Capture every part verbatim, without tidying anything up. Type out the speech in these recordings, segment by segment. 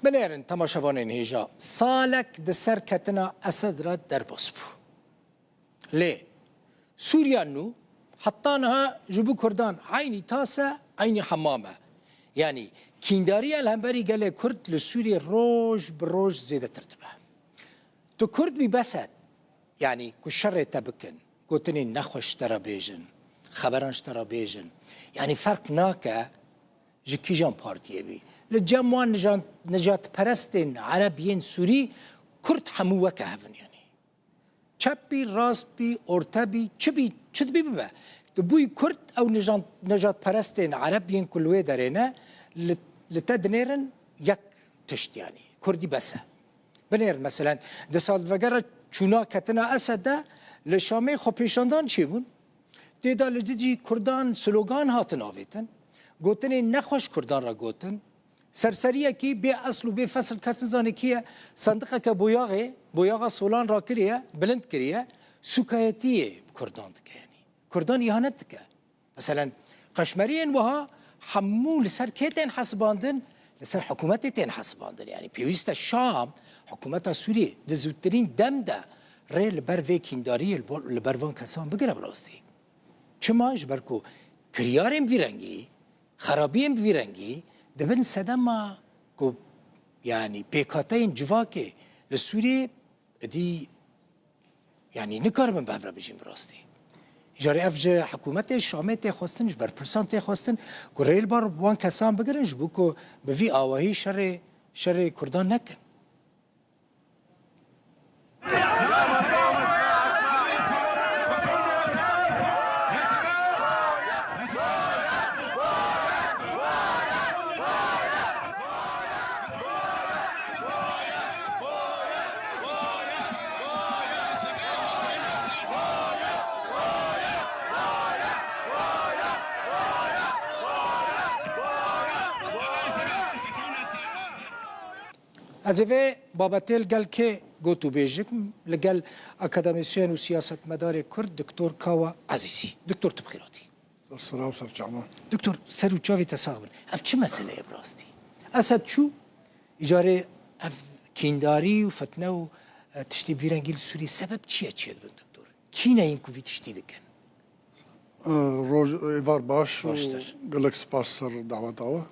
Binêrin temaşevanên hêja, salek di serketina Esed re derbas bû. Lê Sûriya nû heta niha ji bo Kurdan eynî tas e, eynî hemam e. Yanî kîndariya li hemberî gelê Kurd li Sûriyê roj bi roj zêdetir dibe. Tu Kurd bî bes e. Yanî ku şerê te bikin, gotinên nexweş ji te re bêjin, xeberan ji te re bêjin. Yanî ferq nake ji kîjan partiyê bî. Li cem wan nijan-, nijadperestên Ereb yên Sûrî, Kurd hemû weke hev in yanî. Çep bî, rast bî, orte bî, çi bî, çi dibî bibe. Tu bûyî Kurd, ew nijan-, nijadperestên Ereb yên ku li wê derê ne, li, li te dinêrin yek tişt yanî. Kurdî bes e. Binêrin, meselen, di salvegera çûna ketina Esed de li Şamê xwepêşandan çêbûn. Tê de li dijî Kurdan slogan hatin avêtin. Gotinên nexweş Kurdan re gotin. Serseriyekî bê esl û bê fesl, kes nizane kî ye, sendiqeke boyaxê, boyaxa solan rakiriye, bilind kiriye, sûkayetiyê bi Kurdan dike yanî. Kurdan îhanet dike. Meselen, qeşmeriyên wiha hemû li ser kê tên hesibandin? Li ser hikûmetê tên hesibandin. Yanî pêwîst e Şam, hikûmeta Sûriyê di zûtirîn dem de rê li ber vê kîndariyê, li bo-, li ber van kesan bigire bi rastî. Çima? Ji ber ku kiryarên vî rengî, xerabiyên bi vî rengî dibin sedema ku, yanî pêkhateyên civakê li Sûriyê êdî, yanî nikaribin bi hev re bijîn bi rastî. Îcarê ev ji hikûmetê Şamê tê xwestin, ji berpirsan tê xwestin ku rê li bar wan kesan bigirin, ji bo ku bi vî awahî şerê, şerê Kurdan nekin. Ez ê vê babetê li gel kê got û bêjim? Li gel akademisyen û siyasetmedarê Kurd Doktor Kawa Ezîzî. Doktor, tu bi xêr hatî. Ser sera û ser çava. Doktor, ser û çavê te sax bin. Ev çi mesele ye bi rastî? Esed çû, îcarê ev kîndarî û fitne û, e, tiştê bi vî rengî li Sûriyê sebeb çi ye çêdibin, doktor? Kî ne yên ku vî tiştî dikin? E, roj, êvar baş û Baştir. Gelek spas ser daweta we.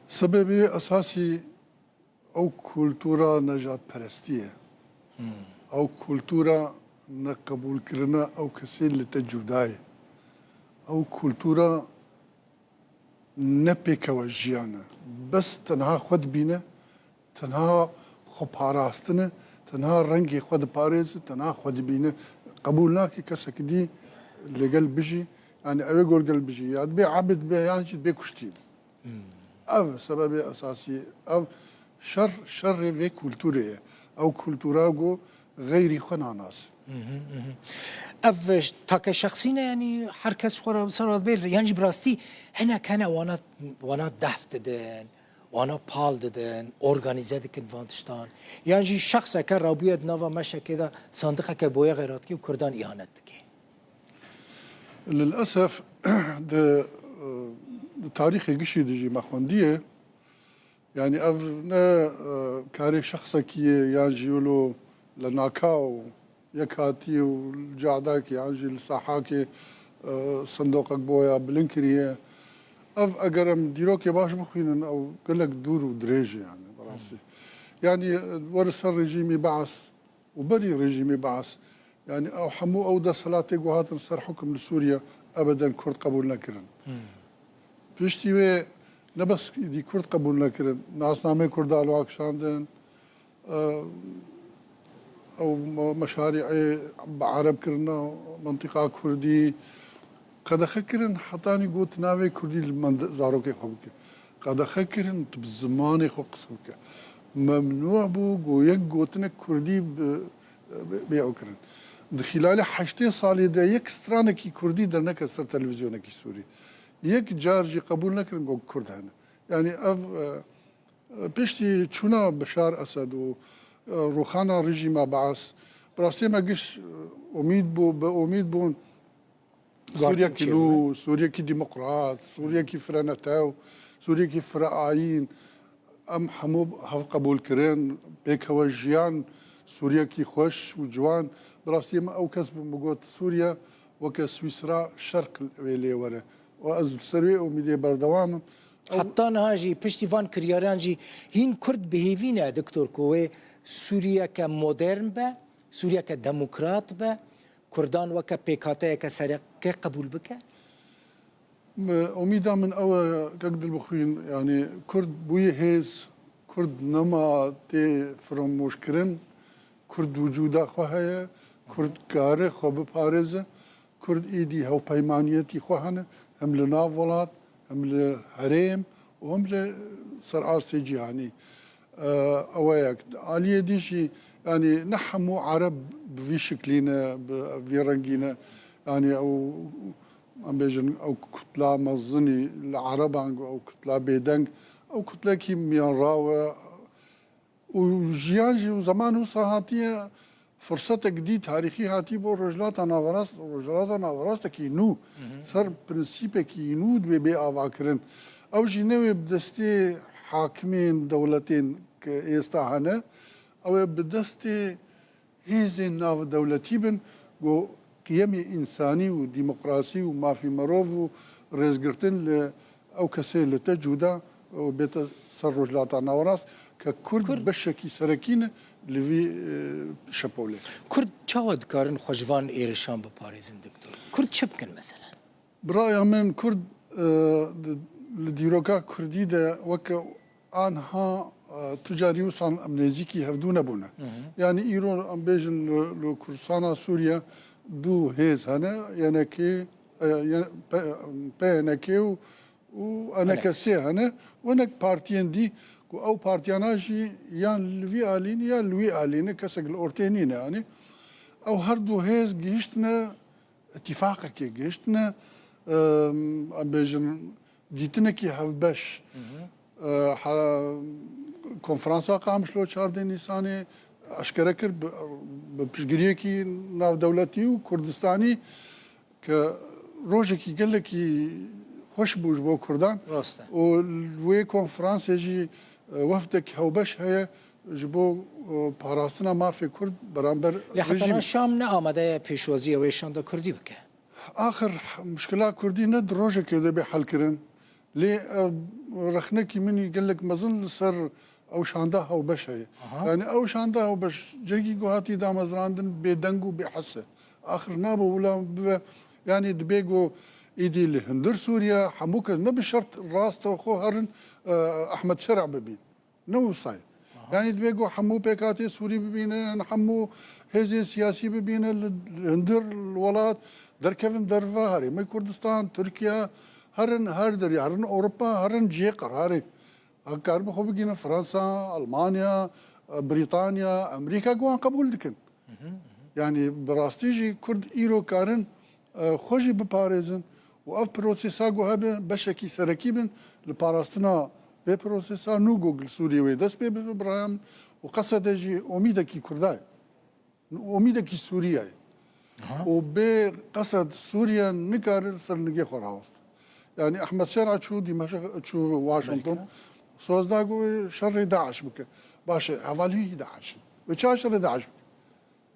Sebebê esasî ew kultura nejadperestî ye. Hmm. Ew kultura neqebûlkirina ew kesê li te cuda ye. Ew kultura ne pêkewe jiyan e. Bes tenha xwe dibîne, tenha xwe parastine, tenha rengê xwe diparêze, tenha xwe dibîne. Qebûl nake kesek dî li gel bijî, yanî ew ê gor gel bijî. Ya dibê ebid be yan jî dibê kuştî be. Hmm. Ev sebebê esasî, ev şer, şerê vê kulturê ye. Ew kultura ku xeyrî xwe nanase. Mhm, mhm. Ev take şexsî ne, yanî her kes xwe re ser dibê, yan jî bi rastî hinek hene wana, wana dehf didin, wana pal didin, organîze dikin van tiştan. Yan jî şexseke rabûye di nava meşekê de sandiqeke boyaxê radikê û Kurdan îhanet dike. Lilesef di, di tarîxê gişî de jî me xwendiye. Yanî ev ne, e, karê şexsekî ye yan jî wilo li naka û yek hatî û li cadakê yan jî li sahakê, e, sindoqek boya bilind kiriye. Ev eger em dîrokê baş bixwînin, ew gelek dûr û dirêj e yanî bi rastî. Yanî, e, were ser rejîmî Beas, û berî rejîmê Beas, yanî ew hemû ew desthilatê ku hatin ser hukum li Sûriye ebeden Kurd qebûl nekirin. Hmm. Piştî wê ne bes dî Kurd qebûl nekirin, nasnameyê Kurdan li wan kişandin, e, ew me-, meşarî'ê bi Ereb kirina, mentiqa Kurdî, qedexe kirin, hetanî got navê Kurdî li mend-, zarokê xwe bike. Qedexe kirin, tu bi zimanê xwe qise bike. Memnû bû, got yek gotinek Kurdî bi, bi, bê ew kirin. Di xîlalê heştê salê de yek stranekî Kurdî derneket ser televîzyonekî Sûrî. Yek car jî qebûl nekirin, got Kurd hene. Yanî ev, e, Piştî çûna Bişar Esed û, e, rûxana rejîma Beas, bi rastî me giş, e, umîd bû, bi umîd bûn Sûriyekî nû, Sûriyekî demokrat, Sûriyekî firenetew, Sûriyekî fireayîn. em hemû hev qebûl kirin, pêkhewe jiyan, Sûriyekî xweş û ciwan. Bi rastî min ew kes bû min got, Sûriye weke Swîsra şerq wê lê were. Û ez li ser wê umîdê berdewam im. Ew Heta niha jî piştî van kiryaran jî hîn Kurd bi hêvî ne, Doktor, ku wê Sûriyeke modern be, Sûriyeke demokrat be, Kurdan weke pêkhateyeke sereke qebûl bike? Umîda min ew e, kek Dilbixwîn, yanî Kurd bûye hêz, Kurd nema tê firomoşkirin, Kurd wicûda xwe heye, Kurd kare xwe biparêze, Kurd êdî hevpeymaniyetî xwe hene, hem li nav welat, hem li herêm û hem li ser astê cîhanî. E, ew e yek. Aliyê dî jî, yanî ne hemû Ereb bi vî şiklî ne, bi vî rengî ne. Yanî ew, em bêjin, ew kutla mezinî li Ereban got, ew kutla bêdeng, ew kutlekî miyanraw e. Û jiyan jî û zeman wisa hatiye, firsetek dî tarîxî hatî bo Rojhilata Naverast, Rojhilata Naverastekî nû, ser prensîpekî nû dibe bê avakirin. Ew jî newê bi destê hakimên dewletên ke êsta hene, ew ê bi destê hêzên navdewletî bin, ku qiyemê însanî û demokrasî û mafî merov û rêzgirtin li ew kesê li te cuda û bête ser Rojhilata Nawerast, ke Kurd Kurd beşekî serekî ne li vî, e, şepolê. Kurd çawa dikarin xwe ji van êrişan biparêzin, Doktor? Kurd çi bikin mesela? Bi raya min Kurd, e, di, li dîroka Kurdî de weke anha, e, tu carî wisa em nêzîkî hevdû nebûne. Hı hı. Yanî îro em bêjin li, li Kurdistana Sûriye du hêz hene, Y N K, e, Y-, P-, P N K û, û N K S hene. Û hinek partiyên dî ku ew partiyana jî yan li vî alî ne, yan li wî alî ne, kesek li ortê nîne yanî. Ew her du hêz gihiştine îtîfaqekê gihiştine, em, em bêjin, dîtinekî hevbeş. Hı hı. E, ha, konferansa Qamişlo çardeh Nîsanê eşkere kir, bi, bi piştgiriyekî navdewletî û Kurdistanî ke rojekî gelekî xweş bû ji bo Kurdan. Rast e. Û wê konferansê jî, e, wefdek hewbeş heye ji bo, e, parastina mafê Kurd beramber Lê heta rejîmê. Şam ne amade ye pêşwaziya wê şanda Kurdî bike. Axir muşkila Kurdî ne di rojekê de bê helkirin. Lê, e, rexnekî min î gelek mezin li ser ew şanda hewbeş heye. Aha. Yanî ew şanda hewbeş cegî ku hatî damezrandin bêdeng û bêhes e. Axir nabe wila bibe, yanî dibê ku êdî li hundir Sûriye hemû kes ne bi şert rastexwe herin, e, Ehmed Şer'a bibîn. Ne wisa ye. Aha. Yanî divê ku hemû pêkhatê Sûrî bibînin, hemû hêzên siyasî bibînin li, li hundir li welat, derkevin derve, Herêmê Kurdistan, Tirkiye, herin her derê, herin Ewropa, herin cihê qerarê. Em karibin xwe bigihînin Fransa, Almanya, Brîtanya, Amerîka ku wan qebûl dikin. Hı hı, hı hı. Yanî bi rastî jî Kurd îro karin, e, xwe jî biparêzin û ev prosesa ku hebe beşekî serekî bin li parastina vê prosesa nû ku li Sûriyê wê dest pê bibe, bi raya min, û Qesede jî omîdekî Kurda ye. Omîdekî Sûriye ye. Aha. Û bê Qesed Sûriye nikare li ser nigê xwe rawest. Yanî Ehmed Şera çû Dîmeşq, çû Washington. Belkî. Soz da ku şerê DAIŞ bike. Baş e, hevalî DAIŞ in. Wê çawa şerê DAIŞ bike?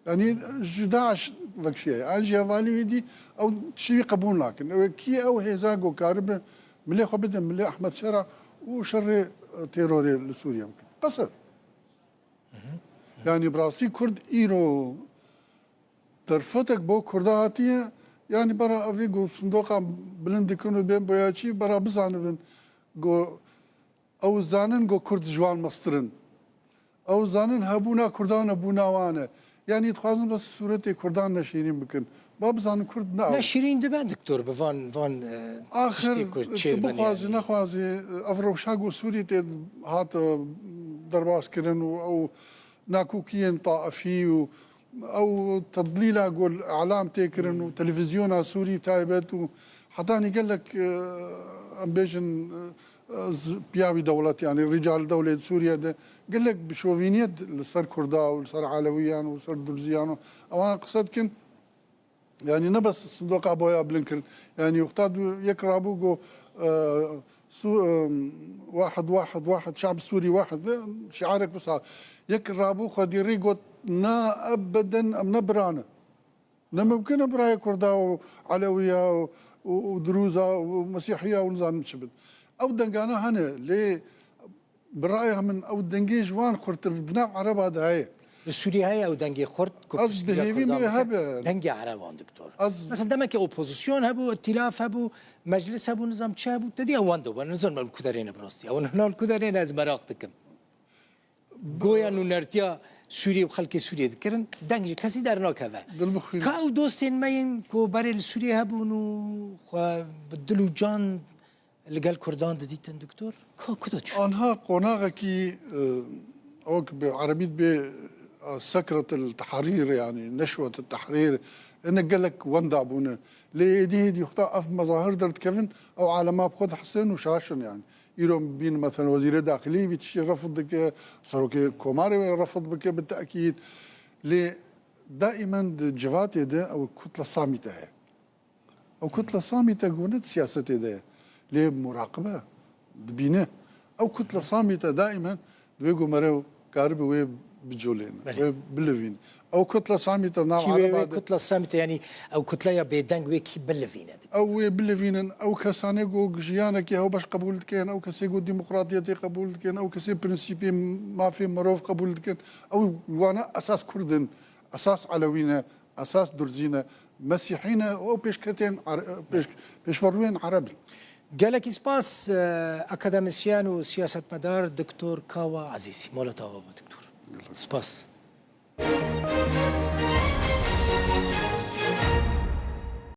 Yanî ji DAIŞ vekşiye. An jî hevalî wî dî ew tiştî wî qebûl nakin. Ew kî ew hêza ku karibe milê xwe bide milê Ehmed Şera û şerê, e, terorê li Sûriye bikin. Qesed. Yanî bi rastî Kurd îro derfetek bo Kurda hatiye. Yanî bera evê ku sindoqa bilind dikin û bên boyaçî, bera bizanibin ku ew zanin ku Kurd ji wan mestir in. Ew zanin hebûna Kurdan e, bûna wan e. Yanî dixwazin bes sûretê Kurdan neşîrîn bikin. Ba bizanin Kurd ne ew. Neşîrîn dibe, Doktor, bi van, van, e, Axir, tiştê ku çê tu dibe bixwazî, yanî. Nexwazî, ev rewşa ku Sûrî tê hat, e, derbas kirin û ew nakokiyên taifî û ew tedlîla ku îlam tê kirin û, hmm, televîzyona Sûrî taybet û hetanî gelek, e, em bêjin, e, z-, piyawî dewlet, yanî rîcal dewlê di Sûriye de gelek bi şovîniyet li ser Kurda û li ser Elewiyan û li ser Durziyan û ewan qise dikin. Yanî ne bes sindoqa boya bilind kirin. Yanî wexta du yek rabû ku, e, Su, em, wahid, wahid, wahid, şe'b Sûrî wahid, e, şiarek wisa. Yek rabû xwedî rî got, na ebeden em ne bira ne. Ne mimkin e birayê Kurda û Elewiya û, û, û Dirûza û Mesîhiya û nizanim çi bin. Ew dengane hene, lê bi raya min ew dengê ji wan xurtir di nav Ereba de heye. Li Sûriyê heye ew dengê xurt ku Ez piştgiriya bi hêvî Kurdan me bike. Hebe. Dengê Ereban, doktor. Ez Mesela demekî opozisyon hebû, îtîlaf hebû, meclis hebû, nizam çi hebû, te dî ew wan de bû. Nizanim ew li ku derê ne bi rastî. Ew hina li ku derê ne, ez meraq dikim. Goya nûnertiya Sûriyê û xelkê Sûriyê dikirin, deng ji kesî dernakeve. Dilbixwîn. Ka ew dostên me yên ku berê li Sûriyê hebûn û xwe bi dil û can li gel Kurdan didîtin, doktor? Ka ku de çûn? Anha qonaxekî, e, wek bi erebî dibê, e, sekret el tehrîr, yanî neşwet el tehrîr, ene gelek wenda bûne. Lê êdî hêdî xwe ev mezahir derdikevin, ew alema bi xwe dihisin û şaş in, yanî. Îro bîn, meselen, wezîrê daxilî vî tiştî refd dike, serokê komarê wê refd bike bi tekîd. Lê daîmen di civatê de ew kutle samîte heye. Ew kutle samîte gune di siyasetê de ye. Lê muraqibe dibîne. Ew kutle samîte daîmen divê ku merew karibe wê bicolêne, Belê. Wê bilivîne. Ew kutle samîte nav Kî wê, Ereba wê de kutle samîte, yanî ew kutleya bêdeng wê kî bilivîne? Ew wê bilivînin, ew kesanê ku jiyanekî hewbeş qebûl dikin, ew kesê ku demokratiyetê qebûl dikin, ew kesê prensîpê mafê mirov qebûl dikin, ew wana esas Kurd in, esas Elewî ne, esas Durzî ne, Mesîhî ne, ew pêşketên Are-, pêş-, pêşverûyên Ereb in. Gelekî spas, e, akademisyen û siyasetmedar Doktor Kawa Ezîzî. Mala te ava be, doktor. Spas.